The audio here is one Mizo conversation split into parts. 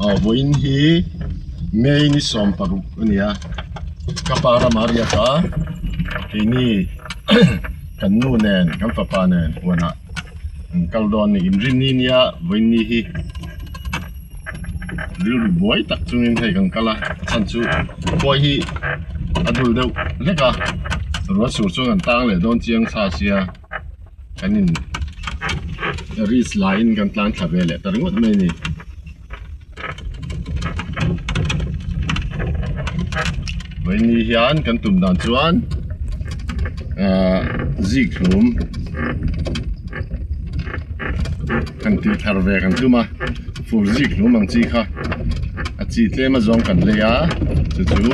Aw vawiin hi May ni 16 a ni a ka pa ramah a riak a keini kan nu nen kan fapa nen huanah an kal dawn a ni inrinni nia vawiin ni hi rilru buai tak chungin hei kan kal a a chhan chu khuai hi a dul deuh hlek a ruah sur chuan kan tang leh dawn chiang sa sia kan in risk laiin kan tlan thla ve leh ta ringawt mai a ni. Vawiin hian kan tum dan chuan ahh zik hlum kan tih thar ve kan tum a fur zik hlum ang chi kha a chi tlem a zawng kan lei a chu chu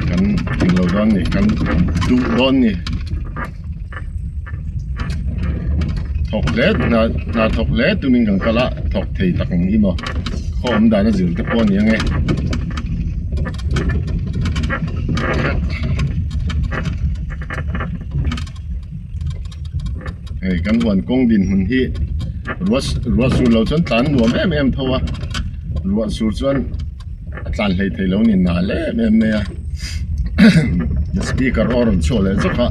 kan englo dawn a ni kan duh dawn a ni. Thawk hle hna hna thawk hle tumin kan kal a thawk thei tak ang i maw khaw awm dan a zir te pawh a ni ang e. Hei kan huan kawng dinhmun hi ruah ruah sur lo chuan tlan nuam em em tho a ruah sur chuan a tlan hlei thei lo a ni nal em em mai a speaker aw rawn chhuah leh zawk a.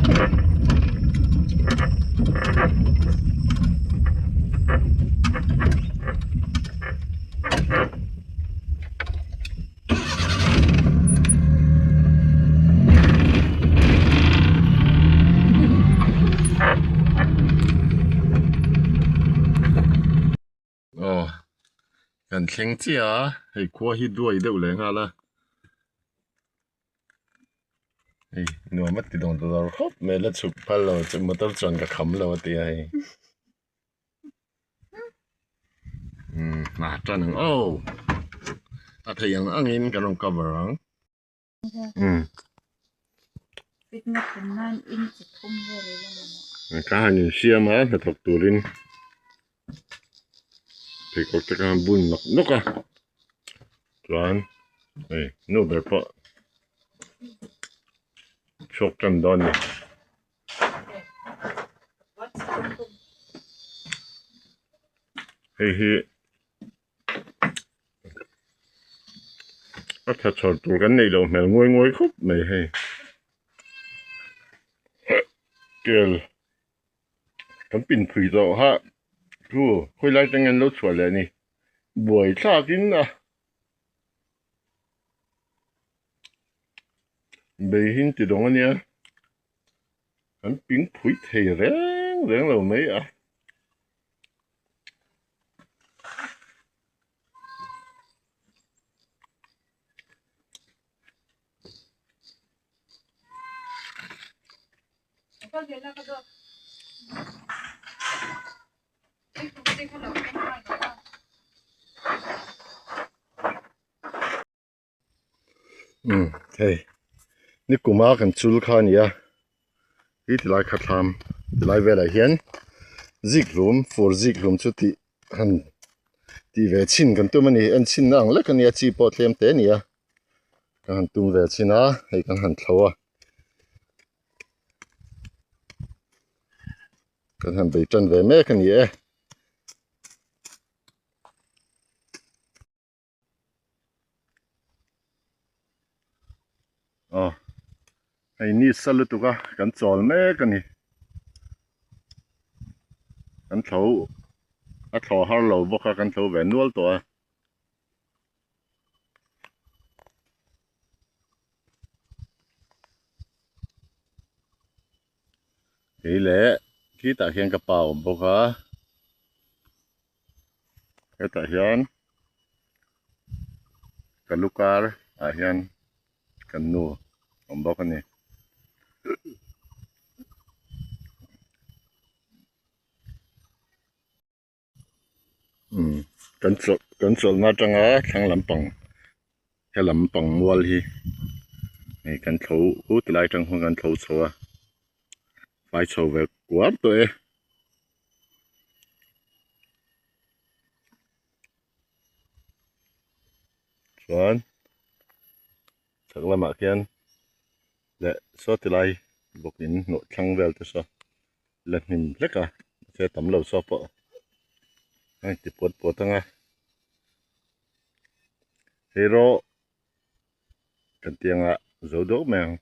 Aw kan thleng chiah a hei khua hi duai deuh leh nghal a hei nuam a ti dawn ta lo khawp mai la chhuk phal lo motor chuan ka kham lo a ti a hei umm hna tan ang aw a thei ang angin kan rawn cover ang. Ka han insiam a hnathawk turin pheikhawk te ka han bun nawk nawk a chuan hei nu ber pawh chhuak tan dawn a ni. Hei hi. A tha chhawr tur kan neih loh hmel ngawi ngawi khawp mai hei kel kan pin phui tawh kha chu khawi lai atangin an lo chhuah leh a ni buai thlak in a beihin ti dawng a nia kan ping phui thei reng reng lo mai a. Umm hei nikuma kan chul kha a ni a hi tilai kha thlam tilai velah hian zik hlum fur zik hlum chu tih han tih ve chhin kan tum a ni en chhin na ang lek a nia chi pawh tlem te a ni a kan han tum ve chhin a hei kan han thlo a kan han bei tan ve mek a ni e. Aw hei ni sa lutuk a kan chawl mek a ni kan thlo a thlawh har lo bawk a kan thlo ve nual tawh a. Kei leh khitah khian ka pa a awm bawk a. Hetah hian ka lu kar ah hian kan nu a awm bawk a ni. Umm kan chawlh kan chawlhna atanga thlang lampang he lampang mual hi hei kan thlo ut lai atang khan kan thlo chho a fai chho ve kuar tawh e. Chuan chhak lamah khian leh saw ti lai bawk in hnawh thlang vel te saw la hnim hlek a mahse tam lo saw pawh. A inti puat puat ang a hei rawh kan ti anga zo deuh mai ang.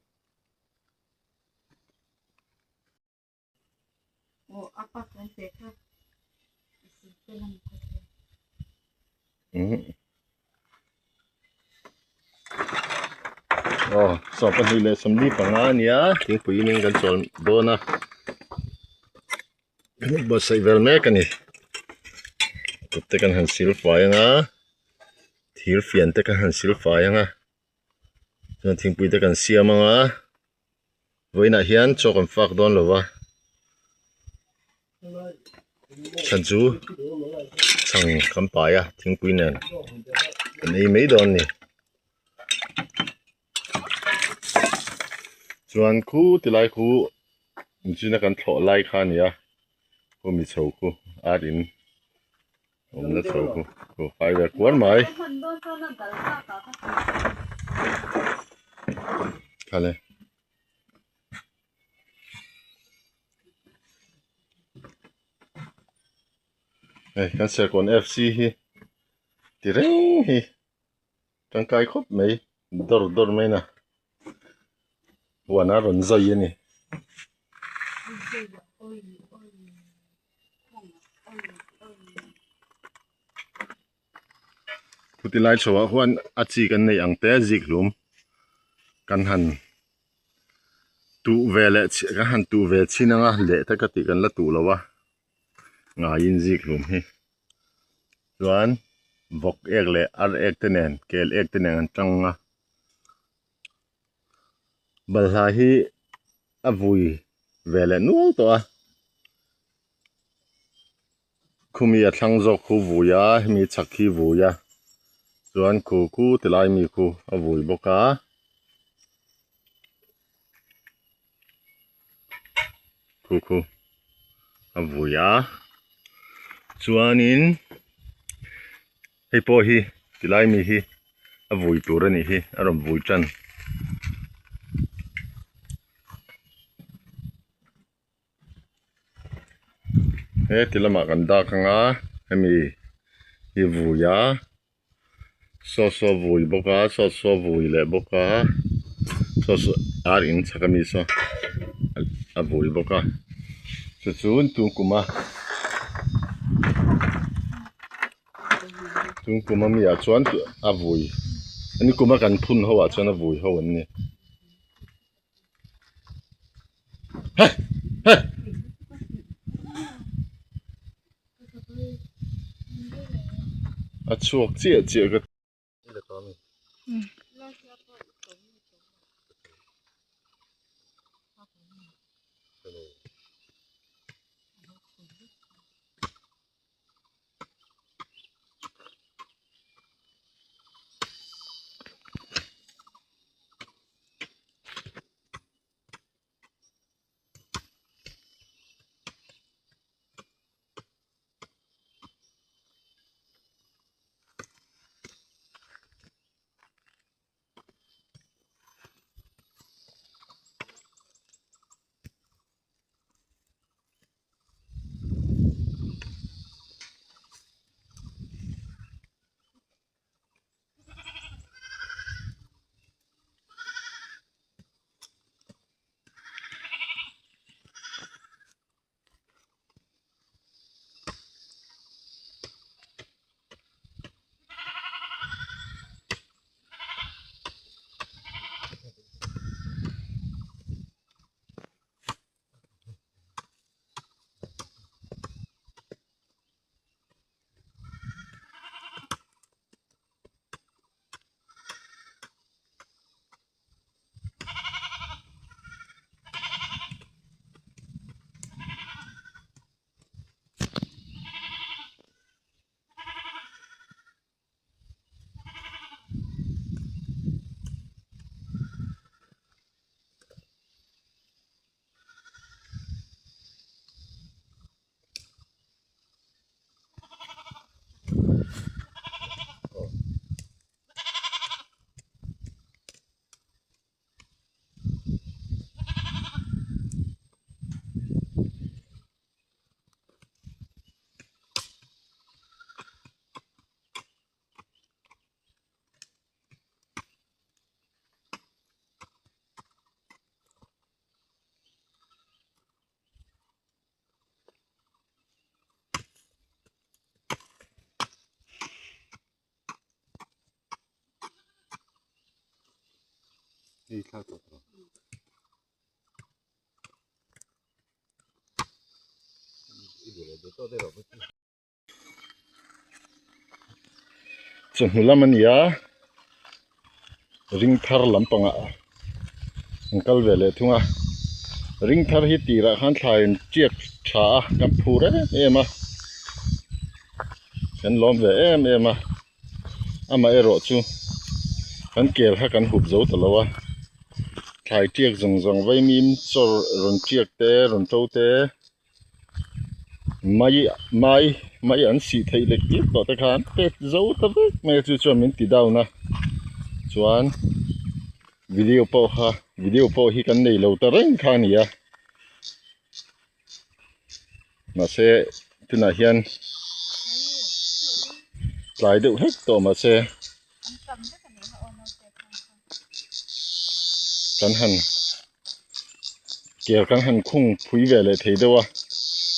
Aw 25:45 a nia thingpui in kan chawl dawn a kan buatsaih vel mek a ni kut te kan han sil fai ang a thir fian te kan han sil fai ang a chuan thingpui te kan siam ang a. Vawiinah hian chaw kan fak dawn lo va, chhan chu chhang kan pai a thingpui nen kan ei mai dawn a ni. Chuan khu tilai khu inchhina kan thlawh lai kha a ni a, khu mi chho khu ar in awmna chho khu khu fai ve kuar mai. Khale. Hei kan Serkawn FC hi ti reng hi tangkai khawp mai dawr dawr mai na huan a rawn zai a ni. Chuti lai chho ah huan a chi kan neih ang te zik hlum kan han tuh ve leh kan han tuh ve chhin anga leh te ka tih kan la tuh lo a ngaiin zik hlum hi chuan vawk ek leh ar ek te nen kel ek te nen an tang a balhla hi a vui ve leh nual tawh a. Khumi a thlang zawk khu vui a hemi chhak hi vui a chuan khu khu ti lai mi khu a vui bawk a khu khu a vui a chuanin hei pawh hi ti lai mi hi a vui tur a nih hi a rawn vui tan. He ti lamah kan dak ang a hemi hi vui a saw saw vui bawk a saw saw vui leh bawk a saw saw ar in chhak ami saw a vui bawk a chu chu tun kuma tun kuma mi ah chuan a vui ani kuma kan phun ho ah chuan a vui ho an ni. Hey! Hey! A chhuak chiah chiah ka Hei thla tawh tawh. Chawhnu lam a ni a, ring thar lampangah an kal ve leh thung a, ring thar hi tirah khan thlai an tiak tha a, kan phur em em a, kan lawm ve em em a, amaherawh chu kan kel kha kan hup zo ta lo a, thlai tiak zawng zawng vaimim chawr rawn tiak te rawn to te. Mai mai mai an sih theih leh tir tawh te khan pet zo ta vek mai a chu chuan min ti down a chuan video pawh kha video pawh hi kan nei lo ta reng kha a ni a mahse tunah hian tlai deuh hlek tawh mahse kan han. Kel kan han khung phui ve leh thei deuh a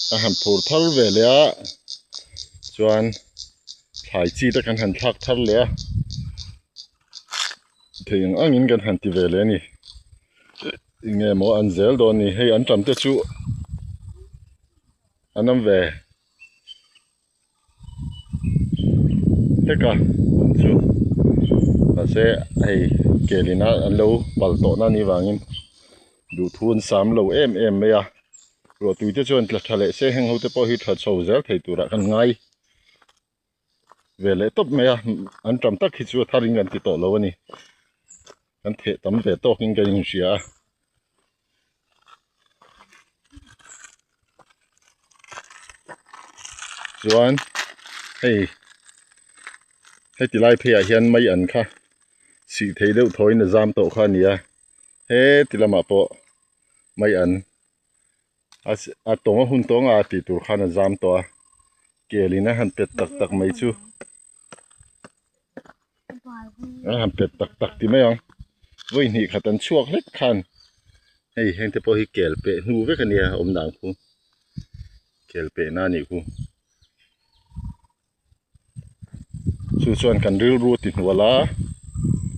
kan han phur thar ve leh a chuan thlai chi te kan han thlak thar leh a thei ang angin kan han ti ve leh a ni eng nge maw an zel dawn a ni hei an tam te chu an awm ve. Hlek a an chu mahse hei kelin a an lo pal tawh na anih vangin duhthu an sam lo em em mai a ruahtui te chuan tla tha leh se heng ho te pawh hi tha chho zel thei turah khan ngai ve leh tawp mai a an tam tak hi chu a thar in kan ti tawh lo a ni kan theh tam ve tawk in ka inhria a. Chuan hei heti lai pheiah hian mai an kha sih thei deuh thawiin a zam tawh kha a ni a heti lamah pawh mai an a tawng a hun tawng a tih tur khan a zam tawh a kelin a han pet tak tak mai chu a han pet tak tak ti mai ang vawi hnih khat an chhuak hlek khan hei heng te pawh hi kel peh hnu vek a nia awm dan khu kel peh na a nih khu chu chuan kan rilru a ti hnual a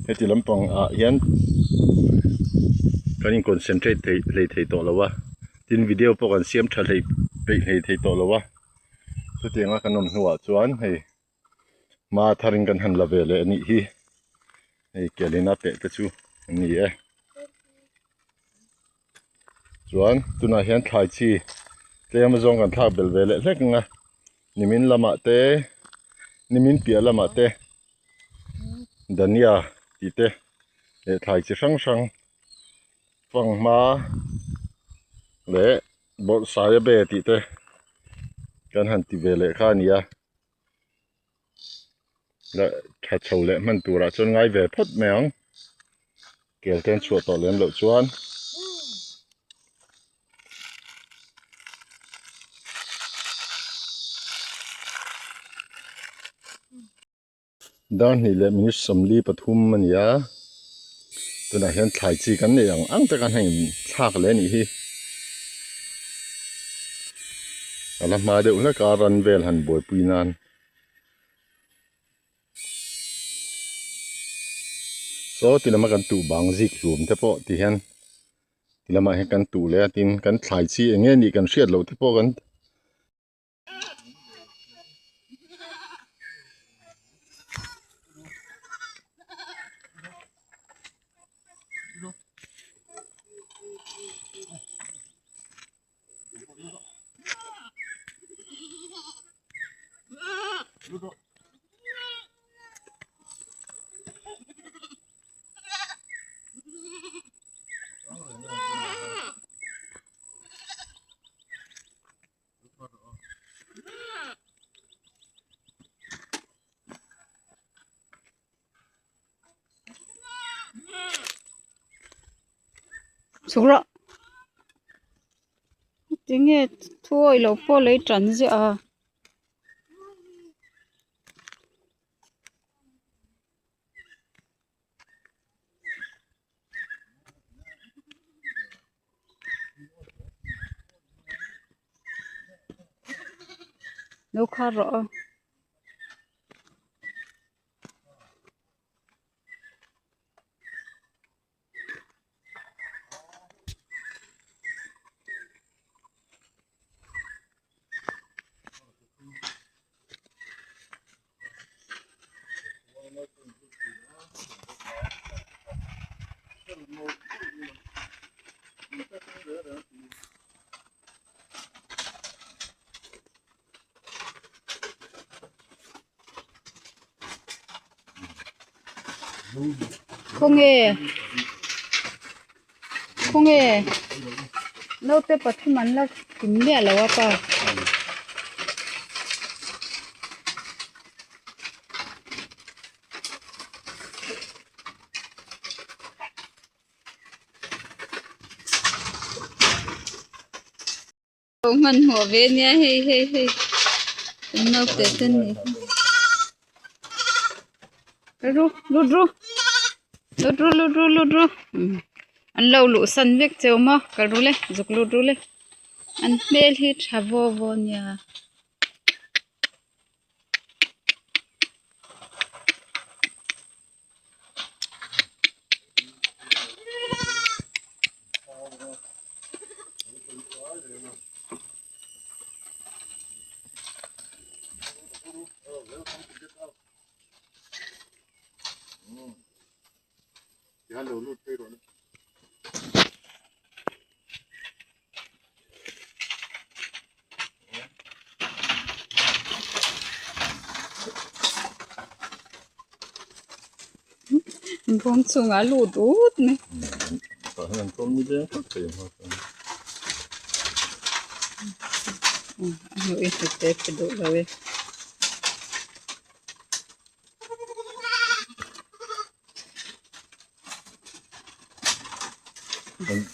heti lampang ah hian kan in concentrate thei hlei thei tawh lo a tin video pawh kan siam tha hlei peih hlei thei tawh lo a chutianga kan awm hnuah chuan hei. Hma tharin kan han la ve leh a nih hi hei kelina peh te chu an ni e chuan tunah hian thlai chi tlem azawng kan thlak belh ve leh hlek ang a nimin lamah te nimin piah lamah te dania tih te leh thlai chi hrang hrang fanghma leh bawrhsaia be tih te kan han ti ve leh kha a ni a. Leh tha chho leh hman turah chuan ngai ve phawt mai ang kel te an chhuah tawh lem loh chuan dar hnih leh minute sawmli pathum a ni a tunah hian thlai chi kan nei ang ang tak a heng thlak leh a nih hi a la hma deuh hlek a ran vel han buaipui nan. Saw ti lama kan tuh bang zik hlum te pawh ti hian ti lamah hian kan tuh leh a tin kan thlai chi eng nge nih kan hriat loh te pawh kan. Chhuk rawh tinge thuawi loh pawh lei tan ziah a. Lo khar rawh aw. Khawnge khawnge naute pathum an la kim miah lo a pa. Hmanhmawh ve nia hei hei hei kan naute te ni ru lut ru lut ru lut ru lut ru an lo luh san vek cheu maw kal ru le zuk lut ru le an hmel hi tha vaw vaw nia. Bawm chungah lut ut mai. A hmuh i hnute pe duh lo e.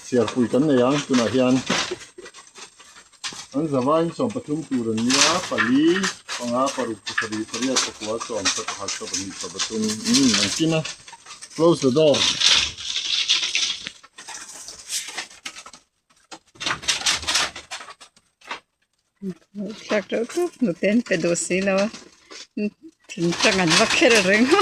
Siarpui kan nei ang tunah hian an zavaiin sawmpathum tur an nia pali panga paruk pasarih pariat pakua sawm pakhat sawpahnih sawpathum umm an kim a close the door. Thlak reuh tawp hnute an pe duh si lo a thing tang an va kher reng a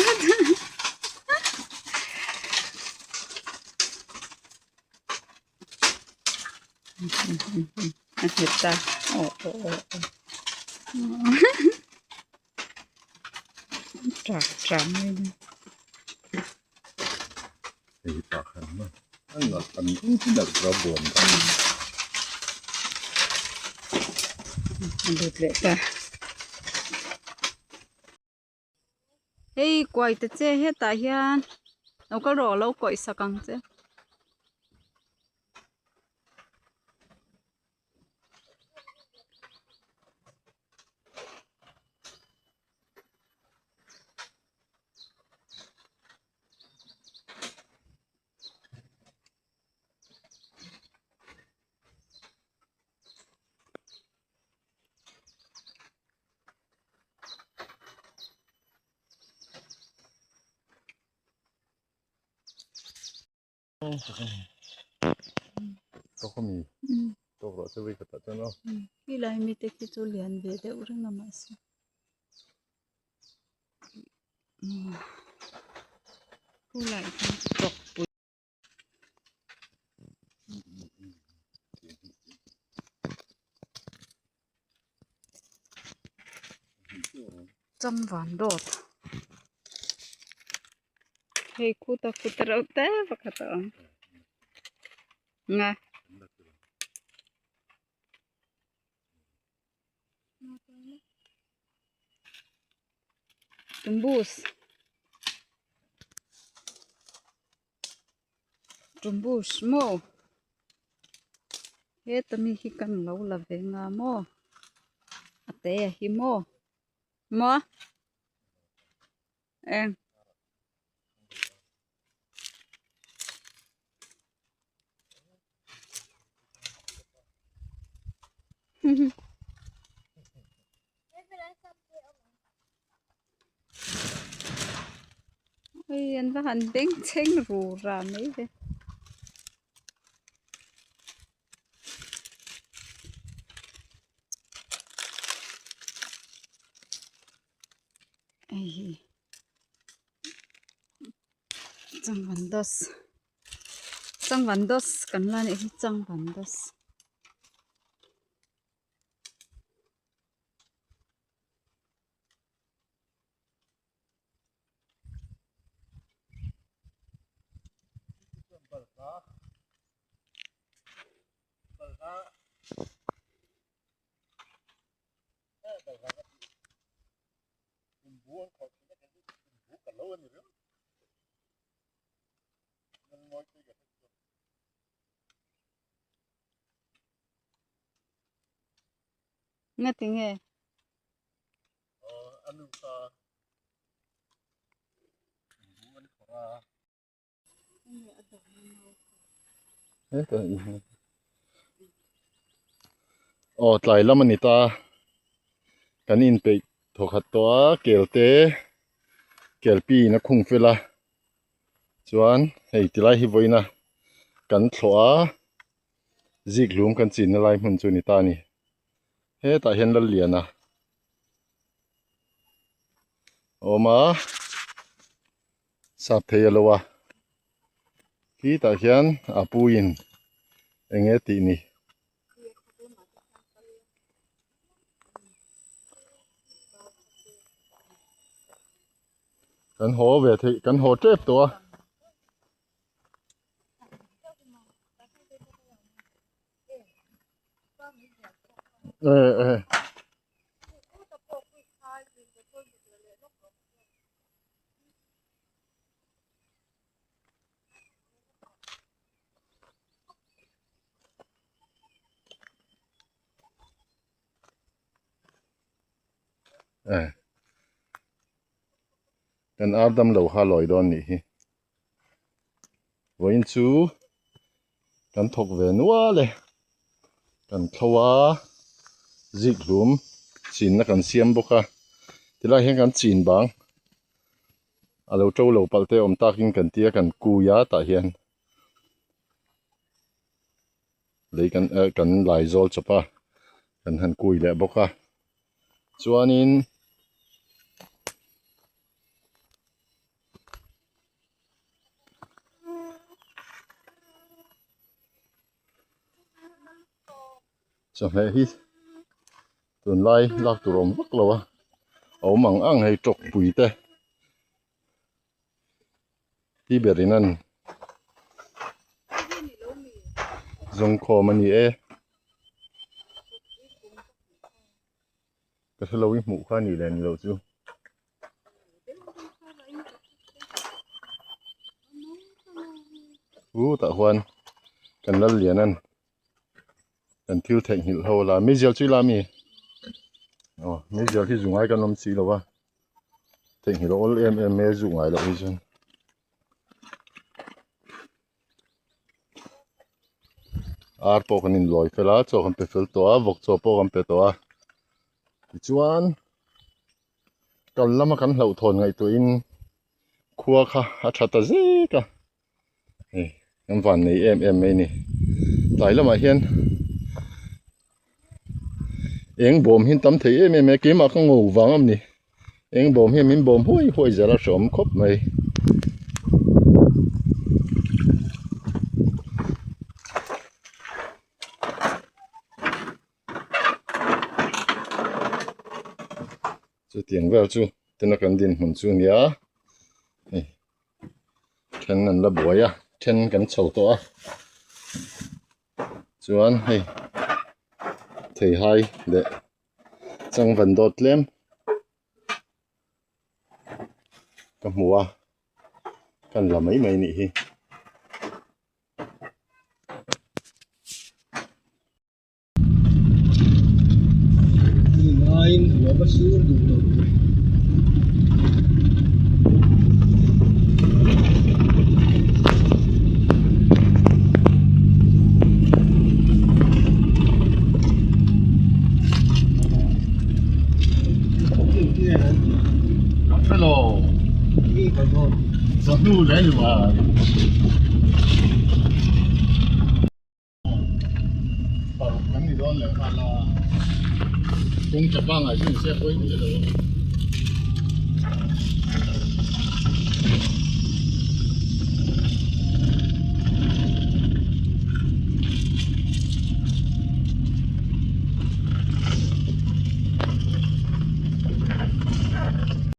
a nghet ta aw aw aw aw tah tah mai a ni. Hei tah khan maw a nalh an nalh tura buan ta. A lut leh ta. Hei kuai ta che hetah hian lo kal rawh lo kawih sak ang che. Helai mite khi chu lian ve deuh reng a mahse khulai khi tawkpui. Changvan dawt hei khuta khuta reuh te pakhat a awm nga. Tumbus tumbus maw heta mi hi kan lo la ve nga maw a te a hi maw maw eng. Ui an va han beng chheng ru ra mai ve. Hei hi changvan dos changvan dos kan la nih hi changvan dos. Ngati nge? Aw tlai lam a ni ta kan inpeih thawkhat tawh a kel te kel pi in a khung fel a chuan hei tilai hi vawiin a kan thlawh a zik hlum kan chinna lai hmun chu a ni ta a ni hetah hian Lalliana a awm a. Sap thei a lo a, khitah hian a puiin eng nge tih ni. Kan haw ve theih kan haw tep tawh a. Kan ar dam lo kha lawi dawn nih hi. Vawiin chu kan thawk ve nual e. Kan thlo a, zik hlum chinna kan siam bawk a. Tilai hian kan chin bang a lo to lo palh te awm takin kan tia kan kui a tah hian lei kan eh kan lai zawl chawp a kan han kui leh bawk a chuanin. Chawhmeh hi tunlai lak tur awm vak lo a a awm ang ang hei tawk pui te ti ber in an zawng khawm a ni e ka hrelo i hmuh kha a nih leh ni loh chu. U tah huan kan lal lian an kan thil theihnghilh ho la meizial chu ila ami aw meizial hi zu ngai kan awm si lo a theihnghilh a awl em em mai a zu ngai loh hi chuan. Ar pawh kan inlawi fel a chaw kan pe fel tawh a vawk chaw pawh kan pe tawh a tichuan kal lama kan hlauhthawn ngaihtuahin khua kha a tha ta zek a hei kan van nei em em mai a ni tlai lamah hian eng bawm hi an tam thei em em mai a keimah ka ngo vang a ni eng bawm hian min bawm huai huai zel a hreawm khawp mai. Chutiang vel chu tuna kan dinhmun chu a nia hei then an la buai a then kan chho tawh a chuan hei theihai leh changvan dawt tlem ka hmu a kan la mai mai a nih hi. Paruk kan ni dawn leh nghal a, kawng tha pangngai chu ni se pawi miah lo.